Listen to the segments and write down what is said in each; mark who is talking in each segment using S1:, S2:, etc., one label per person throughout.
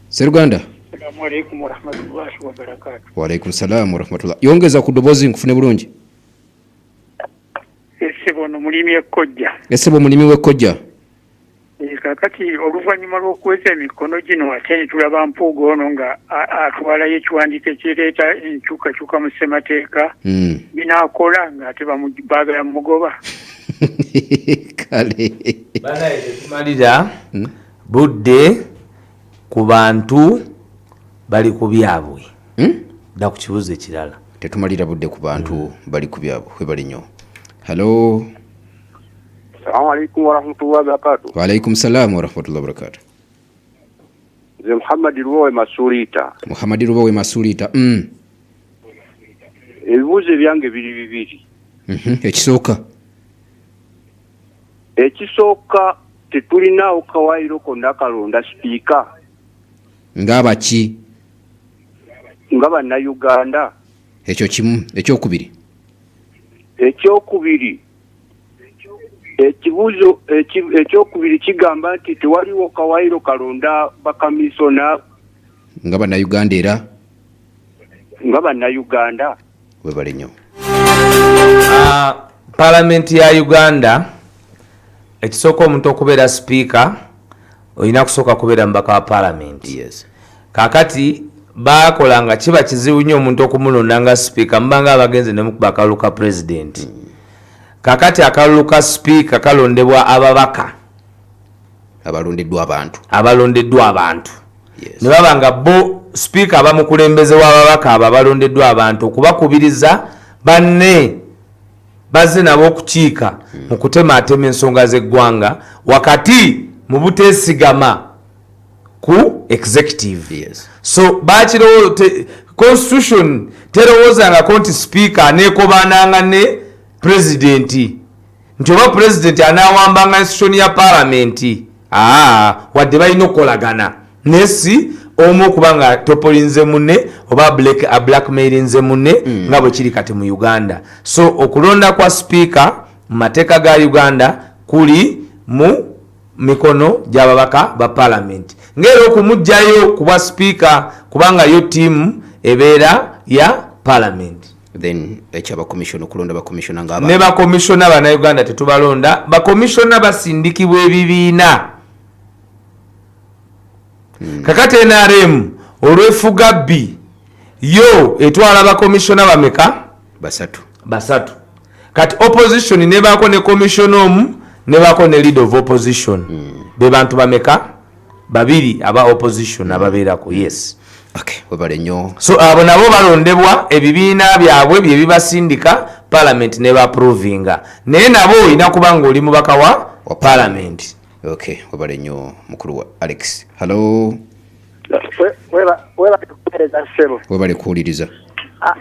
S1: Seruganda.
S2: Assalamu alaikum warahmatullahi wabarakatu.
S1: Waalaikum salaam warahmatullah. Yongeza ku ddoboozi nkufune bulungi.
S2: Essebo ono mulimi ekkojja.
S1: Essebo mulimi w'ekkojja.
S2: Kaakati oluvannyuma lw'okuweza emikono gino, ate ne tulaba Mpuuga ono nga atwalayo ekiwandiiko ekireeta enkyukakyuka mu ssemateeka, binaakola ng'ate baagala mugoba.
S1: Kale.
S3: Banaye, tetumalira budde ku bantu bali ku byabwe. Dda ku kibuzo ekirala.
S1: Tetumalira budde ku bantu bali ku byabwe. Webali nnyo. Hallo.
S4: Assalamu alaikum warahmatullahi wabarakatuh.
S1: Waalaikum salaam warahmatullahi wabarakatuh.
S4: Nze Muhammad Lubowe Masuliita.
S1: Muhammadi Lubowe Masuliita.
S4: Ebibuuzo ebyange biri bibiri.
S1: Ekisooka.
S4: Ekisooka, tetulinaawo kawaayiro konna kalonda sipiika?
S1: Ng'abaki?
S4: Nga Bannayuganda.
S1: Ekyo kimu. Ekyokubiri.
S4: Ekyokubiri, ekibuuzo ekyokubiri kigamba nti tewaliwo kawaayiro kalonda bakamisona.
S1: Nga Bannayuganda era.
S4: Nga Bannayuganda.
S1: Webale nnyo.
S3: Palamenti ya Uganda, ekisooka, omuntu okubeera sipiika olina kusooka kubeera mubaka wa palamenti. Kakati bakola nga kiba kizibu nnyo omuntu okumulonda nga sipiika, mubanga abagenze nemukuba akalulu ka pulezidenti. Kakati akalulu ka sipiika kalondebwa ababaka
S1: abalondeddwa abantu.
S3: Abalondeddwa abantu. Ne baba nga bo sipiika aba mukulembeze w'ababaka abo abalondeddwa abantu, okubakubiriza banne bazze nabo okukiika mu kutematema ensonga z'eggwanga wakati mu buteesigama ku executive. So constitution terowoozangako nti sipiika aneekobaananga ne pulezidenti, nti oba pulezidenti anaawambanga institution ya palamenti. Aa, wadde balina okukolagana, naye si omu okuba nga topolinze munne oba blackmailinze munne nga bwe kiri kati mu Uganda. So okulonda kwa sipiika mu mateeka ga Uganda kuli mu mikono gy'ababaka ba palamenti, ngaera okumugjayo ku bwa sipiika, kubanga yo ttiimu ebeera ya palamenti.
S1: Then ekyabakomishona, okulonda bakomishona nga
S3: ne bakomishona, Bannayuganda tetubalonda. Bakomishona basindikibwa ebibiina. Kakati NRM olwefuga bbi yo etwala bakomishona bameka?
S1: Basatu.
S3: Basatu. Kati opposition nebaako ne commission omu, nebaako ne leader of opposition. Be bantu bameka? Babiri aba opposition ababeerako, yes.
S1: Okay, webale nnyo.
S3: So abo nabo balondebwa ebibiina byabwe bye bibasindika, parliament ne approvinga, naye nabo olina kuba nga oli mubaka wa
S1: wa
S3: parliament.
S1: Okay, webale nnyo mukulu wa Alex. Hallo.
S5: Webale kuweereza, ssebo.
S1: Webale kuwuliriza.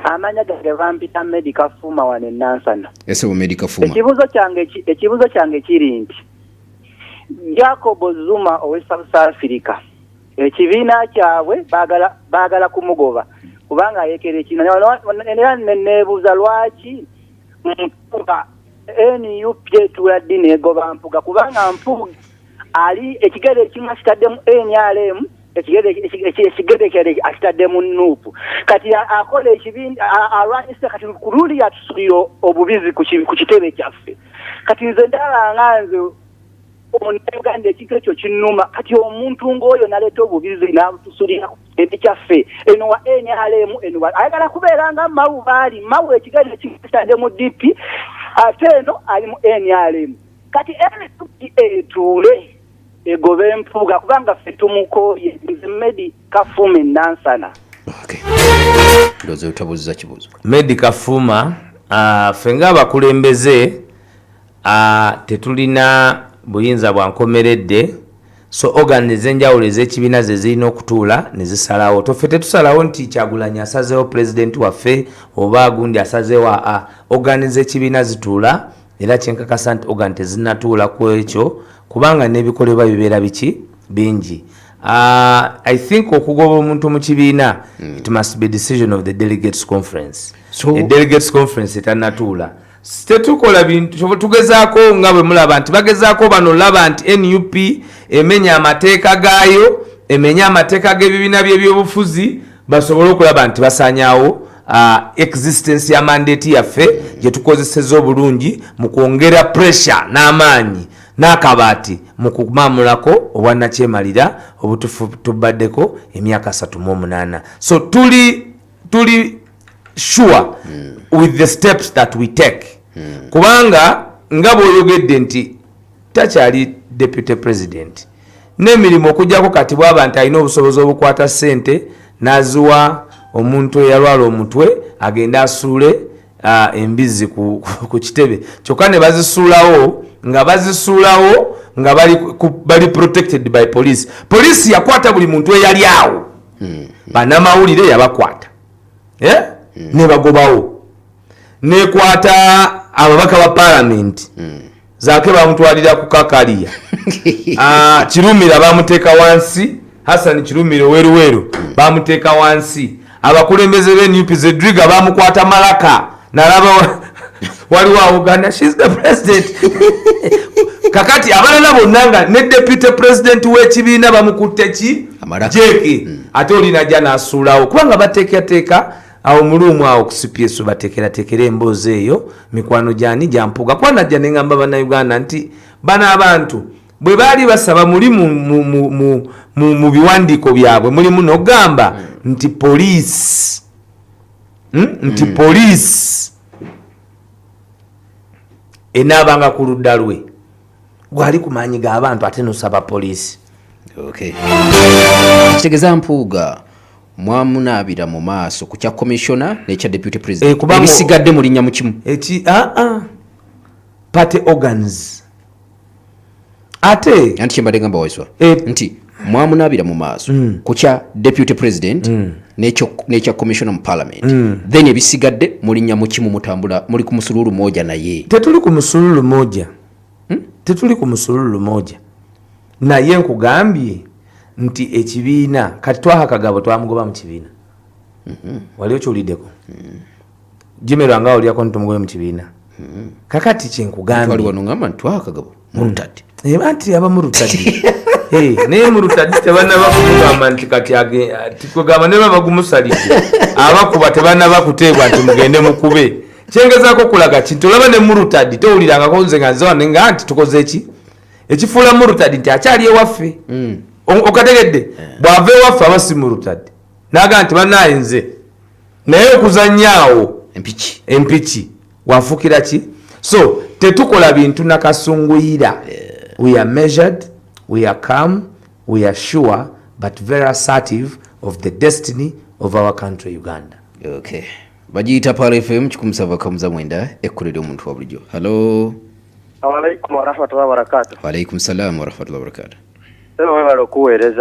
S5: Amanya gange bampita Medica Fuma, wano enansana.
S1: Esebo Medica Fuma.
S5: Ekibuuzo kyange kiri nti Jacob Zuma owe South Africa, ekibiina kyabwe baagala kumugoba kubanga ayekera ekibiina. Era neneebuuza lwaki Mpuga, NUP etuula ddi negoba Mpuga, kubanga Mpuga ali ekigere ekimu akitadde mu NRM, ekigere ekirala akitadde mu NUP. Kati akola ekibiina alwanyisa, kati ku luli yatusulira obubizi ku kitebe kyaffe. Kati nze ndaba nga nze Omunauganda ekintu ekyo kinnuma. Kati omuntu ng'oyo naleeta obubizi n'abutusulira ku kitebe kyaffe, eno wa NRM, eno wa ayagala kubeera nga Mawu baali Mawu, ekigere ekimu kitadde mu DP, ate eno ali mu NRM. Kati NUP etuule egobe Empuuga, kubanga ffe tumukooye. Nze Medi Kafuuma enansana.
S1: Okay, ndowooza otabuuziza kibuuzo.
S3: Medi Kafuma, ffe ng'abakulembeze tetulina buyinza bwa nkomeredde. So organ ez'enjawulo ez'ekibiina ze zirina okutuula ne zisalawo. Toffe tetusalawo nti Kyagulanyi asazeewo pulezidenti waffe oba gundi asazeewo. Aa, organ z'ekibiina zituula, era kyenkakasa nti organ tezinatuula ku ekyo, kubanga n'ebikolebwa bibeera biki bingi. I think okugoba omuntu mu kibiina, it must be decision of the delegates conference. A delegates conference etanatuula, tetukola bintu. Tugezaako nga bwe mulaba nti bagezaako bano, laba nti NUP emenya amateeka gaayo. Emenye amateeka g'ebibiina by'ebyobufuzi, basobole okulaba nti basanyawo existence ya mandate yaffe gye tukozeseza obulungi mu kwongera pressure n'amaanyi n'akabaati mu kumamulako obwannakyemalira obutufu tubaddeko emyaka 38. So tuli sure with the steps that we take, kubanga nga bw'oyogedde nti takyali deputy president n'emirimu, okugjako kati bwaba nti alina obusobozi obukwata ssente n'aziwa omuntu eyalwala omutwe agende asuule embizzi ku kitebe, kyokka ne bazisuulawo nga bazisuulawo nga bali protected by police. Poliisi yakwata buli muntu eyali awo. Bannamawulire yabakwata, eh? Ne bagobawo, nekwata ababaka ba palamenti. Zaake bamutwalira ku kakaliya. Kirumira bamuteeka wansi, Hassan Kirumira oweruweru bamuteeka wansi. Abakulembeze be NUP, Zedriga bamukwata malaka, nalaba waliwo awuganda, "She's the president." Kakati abalala bonna nga ne deputy president w'ekibiina bamukutte ki?
S1: Amalaka.
S3: Jeke ate oli najja n'asuulawo, kubanga bateekateeka awo muluumu awo ku CPS, bateekerateekera emboozi eyo mikwano gyani gyampuga. Kuba najja neŋŋamba Bannayuganda nti bano abantu bwe baali basaba muli mu biwandiiko byabwe mulimu nogamba nti poliisi, Nti poliisi enaabanga ku ludda lwe gwali ku maanyi g'abantu, ate nosaba poliisi.
S1: Okay, kitegeeza Mpuuga mwamunaabira mu maaso ku kya commissioner n'ekya deputy president. Ebisigadde mulinnya mu kimu.
S3: Eki party organs ate.
S1: Anti kyembadde ngamba, Waiswa, nti mwamunaabira mu maaso ku kya deputy president n'ekya commissioner mu parliament, then ebisigadde mulinnya mu kimu, mutambula muli ku musululu moja naye.
S3: Tetuli ku musululu moja, Tetuli ku musululu moja naye. Nkugambye nti ekibiina kati Twaha Kagabo twamugoba mu kibiina. Wali okiwuliddeko? Jimerwa nga olyako ntumugobe mu kibiina. Kakati
S1: Twali
S3: kyenkugambye
S1: wano ngamba nti Twaha Kagabo murtad.
S3: Anti aba murtad. Naye murtad tebanaba kumugamba nti kati kugamba ne baba gumusalidde, abakuba tebanaba kuteebwa nti mugende mukube. Kyengezaako kulaga kintu, olaba ne murtad towulirangako nze nga nze wano nga nti tukoze eki ekifuula murtad nti akyali ewaffe. Okategedde? Bw'ava ewaffe aba si murtad, naga nti banaye nze naye okuzanya awo.
S1: Empiki.
S3: Empiki wafuukira ki? So tetukola bintu nakasunguyira. We are measured, we are calm, we are sure but very assertive of the destiny of our country, Uganda.
S1: Okay, bagiyita Pal FM 179, ekkolera omuntu wa bulijjo. Hallo.
S6: Alaikum warahmatullahi wabarakatu.
S1: Waalaikum salam warahmatullahi wabarakatu.
S6: Sebo, webale okuweereza.